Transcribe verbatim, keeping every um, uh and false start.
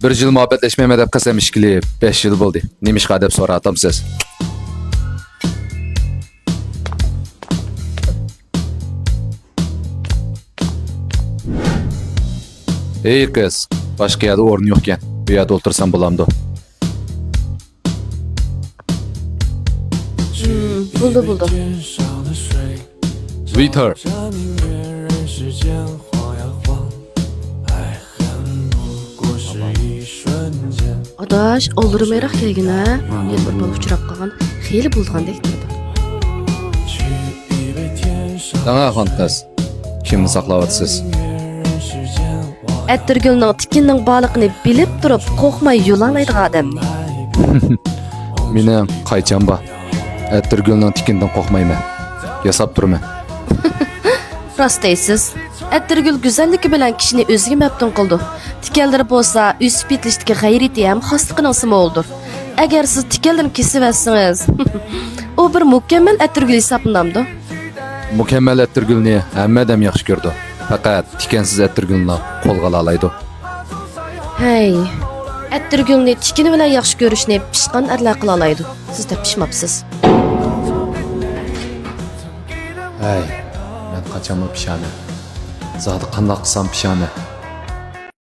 بىر يىل مۇھەببەتلەشمەيمەن دەپ قەسەم ئىچكىلى بەش يىل بولدى. نېمىشقا دەپ سوراۋاتامسىز؟ ھېي قىز، باشقا يەردە ئورۇن يوقكەن، بۇ يەردە ئولتۇرسام بولامدۇ؟ ھىم، بولدى، بولدى. ۋىتەر. ئاداش، ئالدىرىمايراق كەلگىنە. يەنە بىر بالا ئۇچراپ قالغان، خېلى بولىدىغاندەك تۇرىدۇ. داڭا خان قىز، كىمنى ساقلاۋاتىسىز؟ ئەتىرگۈلنىڭ تىكىنىنىڭ بارلىقىنى بىلىپ تۇرۇپ قورقماي يۇلالايدىغان ئادەمنى. مېنىڭ قايچام بار. ئەتىرگۈلنىڭ تىكىنىدىن قورقمايمەن. ياساپ تۇرىمەن. راست دەيسىز. ئەتىرگۈل گۈزەللىكى بىلەن كىشىنى ئۆزىگە مەپتۇن قىلىدۇ. تىكەنلىرى بولسا ئۆسۈپ يېتىلىشتىكى غەيرىتى ھەم خاسلىقىنىڭ سىمۋولىدۇر. ئەگەر سىز تىكەنلىرىنى كېسىۋەتسىڭىز، ئۇ بىر مۇكەممەل ئەتىرگۈل ھېسابلىنامدۇ؟ مۇكەممەل ئەتىرگۈلنى ھەممە ئادەم ياخشى كۆرىدۇ. پەقەت تىكەنسىز ئەتىرگۈلنىلا قولغا ئالالايدۇ. ھەي، ئەتىرگۈلنى تىكىنى بىلەن ياخشى كۆرۈشنى پىشقان ئەرلەر قىلالايدۇ. سىز دەپ پىشماپسىز. ھەي، مەن قاچانمۇ پىشانە؟ زادى قانداق قىلسام پىشانە؟